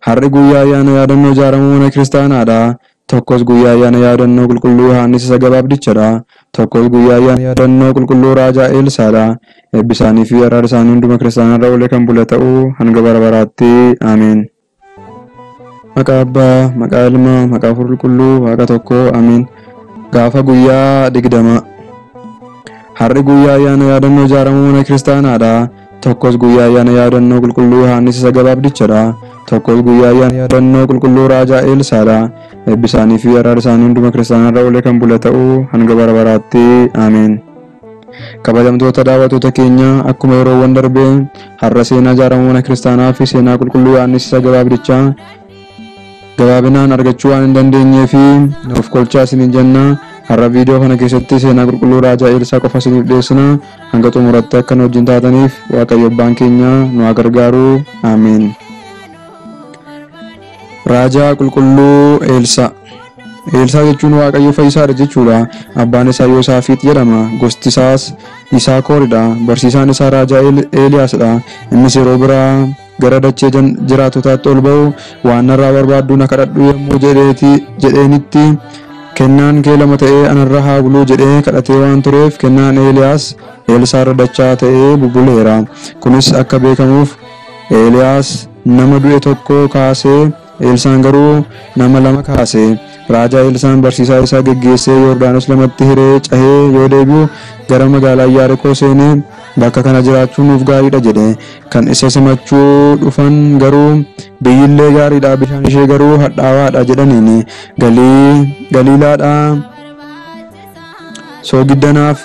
Har'i guyyaa ayyaana yaadannoo ijaaramuu mana kiristaanaadha. Tokkos guyyaa ayyaana yaadannoo qulqulluu Yohaannis isa gabaabdichadha. Tokkos guyyaa ayyaana yaadannoo qulqulluu Raajaa Eelsaadha. Eebbi isaanii fi araarri isaanii hunduma kiristaanarra oolee kan bule ta'uu hanga bara baraatti. Ameen. Maqaa Abbaa, maqaa Ilmaa, maqaa Hafuura Qulqulluu, Waaqa tokko. Ameen. Gaafa guyyaa 20. Har'i guyyaa ayyaana yaadannoo ijaaramuu mana kiristaanaadha. Tokkos guyyaa ayyaana yaadannoo qulqulluu Yohaannis isa gabaabdichadha. Tokkos guyyaa ayyaana yaadannoo qulqulluu Raajaa Eelsaadha. Eebbi isaanii fi araarri isaanii hunduma kiristaanarra oolee kan bule ta'uu hanga bara baraatti. Ameen. Kabajamtoota daawwattoota keenya, akkuma yeroowwan darbee har'a seenaa ijaaramuu mana kiristaanaa fi seenaa qulqulluu Yohaannis isa gabaabdichaa gabaabinaan argachuu waan hin dandeenyee fi nuuf kolchaa isiniin jenna. Har'a viidiyoo kana keessatti seenaa qulqulluu Raajaa Eelsaa qofa isiniif dhiyeessina. Hanga xumuratti akka nu wajjin taataniif Waaqayyo Abbaan keenya nu haa gargaaru. Ameen. Raajaa Qulqulluu Eelsaa. Eelsaa jechuun Waaqayyo fayyisaadha jechuudha. Abbaan isaa Yoosaafit jedhama. Gosti isaas Yisaakooridha. Barsiisaan isaa Raajaa Eeliyaasidha. Innis yeroo biraa gara dachee jiraatotaatti ol ba'u waan narraa barbaaddu na kadhadhu yommuu jedheenitti kennaan kee lama ta'ee anarra haa buluu jedhee kadhatee waan tureef kennaan Eeliyaas Eelsaarra dachaa ta'ee bubuleera. Kunis akka beekamuuf Eeliyaas nama du'e tokko kaasee, Eelsaan garuu nama lama kaase. Raajaa Eelsaan barsiisaa isaa geggeessee Yordaanos lamatti hiree cahee yoo deebi'u gara magaalaa Iyaarikoo seenee bakka kana jiraachuun nuuf gaariidha jedhe. Kan isa simachuu dhufan garuu biyyillee gaariidha, bishaan ishee garuu hadhaawaadha jedhaniin. Galiilaadhaa soogiddanaaf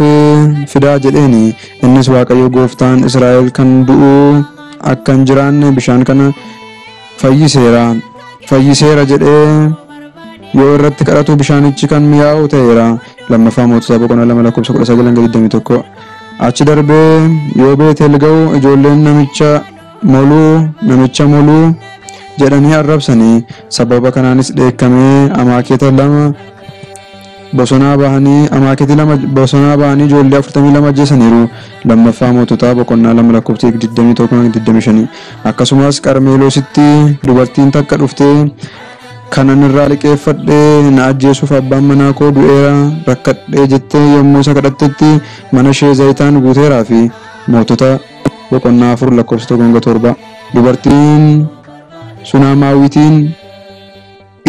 fidaa jedheeni. Innis Waaqayyo gooftaan Israa'el kan du'u akka hin jiraanne bishaan kana fayyiseera jedhee yoo irratti kadhatu bishaanichi kan mi'aawu ta'eera. Lammaffaa Mootota boqonnaa 2 lakkoofsa 19 hanga 21. Achi darbee yoo Beetel ga'u ijoolleen namicha moluu, namicha moluu jedhanii arrabsanii. Sababa kanaanis dheekkamee amaakeeta lama bosonaa bahanii amaakeeti lama bosonaa bahanii ijoollee 42 ajjeesaniiru. Lammaffaa Moototaa boqonnaa 2 lakkoofsa 21 hanga 25. Akkasumas Qarmeloositti dubartiin takka dhuftee kanan irraa liqeeffadhee na ajjeesuuf abbaan manaa koo du'eera rakkadhee jettee yommuu isa kadhattetti mana ishee zayitaan guuteeraa fi Mootota boqonnaa 4 lakkoofsa 1 hanga 7. Dubartiin Sunaamaawitiin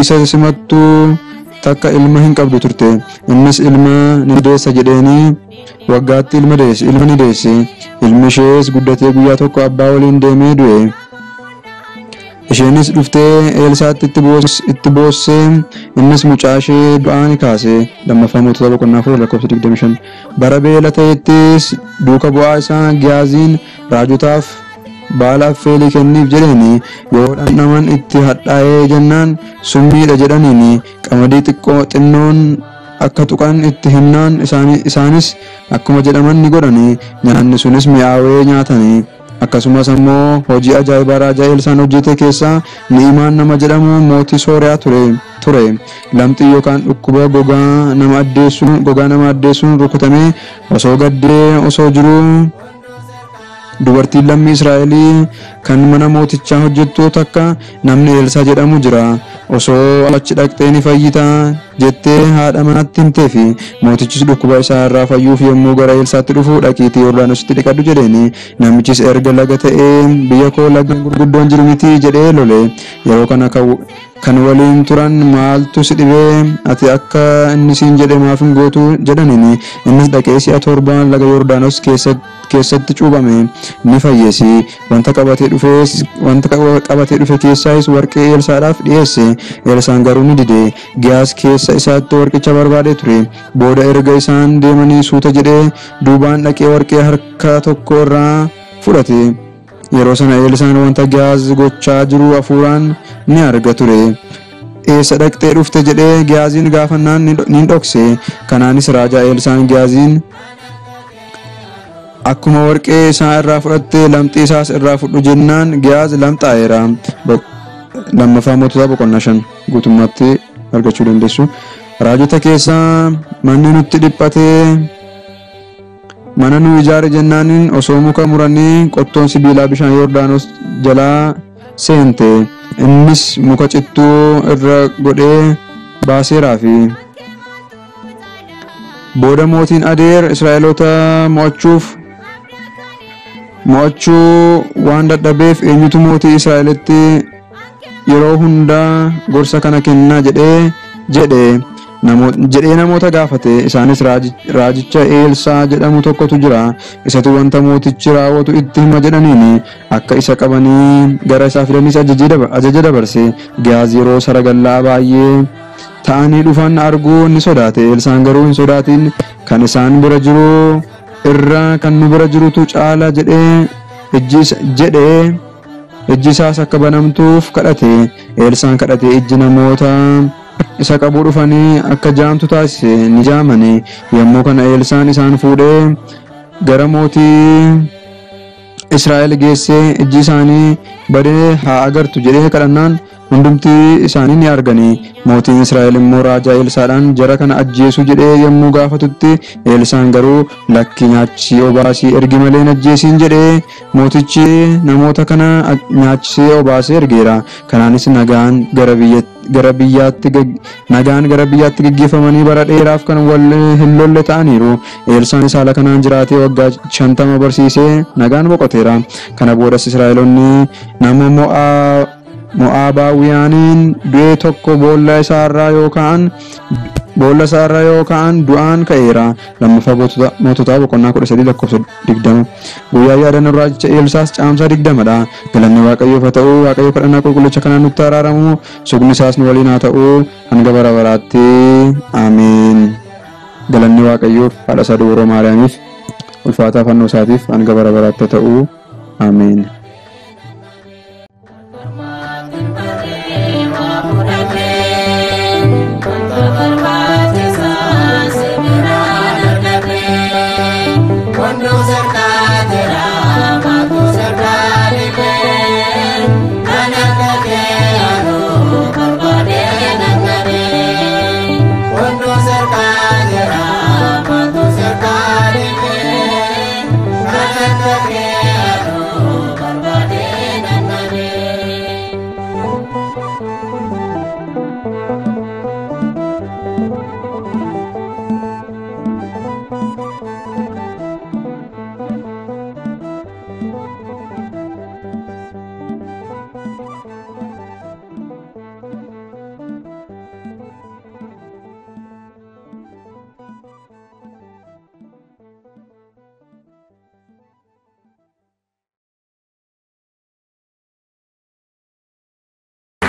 isa simattu takka ilma hin qabdu turte. Innis ilma ni deessa jedheenii waggaatti ilma deesse, ilma ni deesse. Ilmi ishees guddatee guyyaa tokko abbaa waliin deemee du'e. Isheenis dhuftee Eelsaatti itti boossee innis mucaa ishee du'aa ni kaase. Lammaffaa Mootota boqonnaa 4 lakkoofsa 25. Bara beela ta'ettis duuka bu'aa isaa Giyaaziin raajotaaf baala affeelii kenniif jedheeni. Yoo dhandhaman itti hadhaa'ee jennaan summiidha jedhaniini. Qamadii xiqqoo xinnoon akka tuqan itti himnaan isaanis akkuma jedhaman ni godhani. Nyaanni sunis mi'aawee nyaatani. Akkasumas ammoo hojii ajaa'ibaa Raajaa Eelsaan hojjete keessaa Ni'imaan nama jedhamu mootii Sooriyaa ture. Lamxii yookaan dhukkuba gogaa nama addeessuun rukutamee osoo gaddee osoo jiruu dubartiin lammii Israa'elii kan mana mootichaa hojjettu takka namni Eelsaa jedhamu jira. Osoo achi dhaqxee ni fayyita jettee haadha manaatti himteefi mootichis dhukkuba isaa irraa fayyuuf yommuu gara Eelsaatti dhufu dhaqiitii Yordaanositti dhiqadhu jedheeni. Namichis erga laga ta'ee biyya koo laggeen gurguddoon jiru miti jedhee lole. Yeroo kana kan waliin turan maaltu si dhibee, ati akka inni siin jedhe maaf hin gootu jedhaniini. Innis dhaqee si'a 7 laga Yordaanos keessatti cuuphame, ni fayyesi. Wanta qabatee dhufe keessaayis warqee Eelsaadhaaf dhiyeesse. Eelsaan garuu ni dide. Giyaas keessa isaatti warqicha barbaadee ture. Booda erga isaan deemanii suuta jedhee duubaan dhaqee warqee harka tokko irraa fudhate. Yeroo sana Eelsaan wanta Giyaaz gochaa jiru hafuuraan ni arga ture. Eessa dhaqxee dhufte jedhee Giyaaziin gaafannaan ni dhokse. Kanaanis Raajaa Eelsaan Giyaaziin akkuma warqee isaa irraa fudhatte lamxii isaas irraa fudhu jennaan Giyaaz lamxaa'eera. Lammaffaa Mootota boqonnaa 5 guutummaatti argachuu dandeessu. Raajota keessaa manni nutti dhiphatee mana nu ijaare jennaaniin osoo muka muranii qottoon sibiilaa bishaan Yordaanos jalaa seente. Innis muka cittuu irra godhee baaseeraafi. Booda mootiin Adeer Israa'eloota mo'achuu waan dadhabeef eenyutu mootii Israa'elitti yeroo hundaa gorsa kana kenna jedhee namoota gaafate. Isaanis raajicha Eelsaa jedhamu tokkotu jira, isatu wanta mootichi raawwatu itti hima jedhaniini. Akka isa qabanii gara isaa fidanis ajaja dabarse. Giyaaz yeroo saragallaa baay'ee ta'anii dhufan arguu ni sodaate. Eelsaan garuu hin sodaatin, kan isaan bira jiru irra kan nu bira jirutu caala jedhee ijji isaas akka banamtuuf kadhate. Eelsaan kadhate ijji namoota isa qabuu dhufanii akka jaamtu taasise, ni jaamani. Yommuu kana Eelsaan isaan fuudhee gara mootii Israa'el geessee ijji isaanii badee haa agartu jedhee kadhannaan hundumti isaanii ni argani. Mootiin Israa'el immoo raajaa Eelsaadhaan jara kana ajjeesuu jedhee yommuu gaafatutti Eelsaan garuu lakki, nyaachisii obaasii ergi malee hin ajjeesiin jedhee mootichi namoota kana nyaachisee obaasee ergeera. Kanaanis nagaan gara biyyaatti gaggeeffamanii bara dheeraaf kan wal hin lolle ta'aniiru. Eelsaanis haala kanaan jiraatee waggaa 50 barsiisee nagaan boqoteera. Kana boodas Israa'eloonni nama Mo'aabaawwiyaaniin du'e tokko boolla isaarraa yookaan du'aan ka'eera. Lammaffaa Moototaa boqonnaa 13 lakkoofsa 20. Guyyaa yaadannoo raajicha Eelsaas caamsaa 20dha. Galanni Waaqayyoof haa ta'u. Waaqayyo kadhannaa qulqullicha kanaan nutti araaramu, sugni isaas nu waliin haa ta'u hanga bara baraatti. Ameen. Galanni Waaqayyoof, haadha isaa Dubroo Maariyaamiif, ulfaataa fannoo isaatiif hanga bara baraatti haa ta'u. Ameen.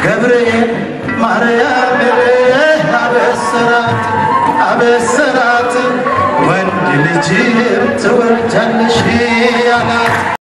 ገብርኤል ማርያም አበሰራት ወንድ ልጅም ትወልጃለሽ አላት።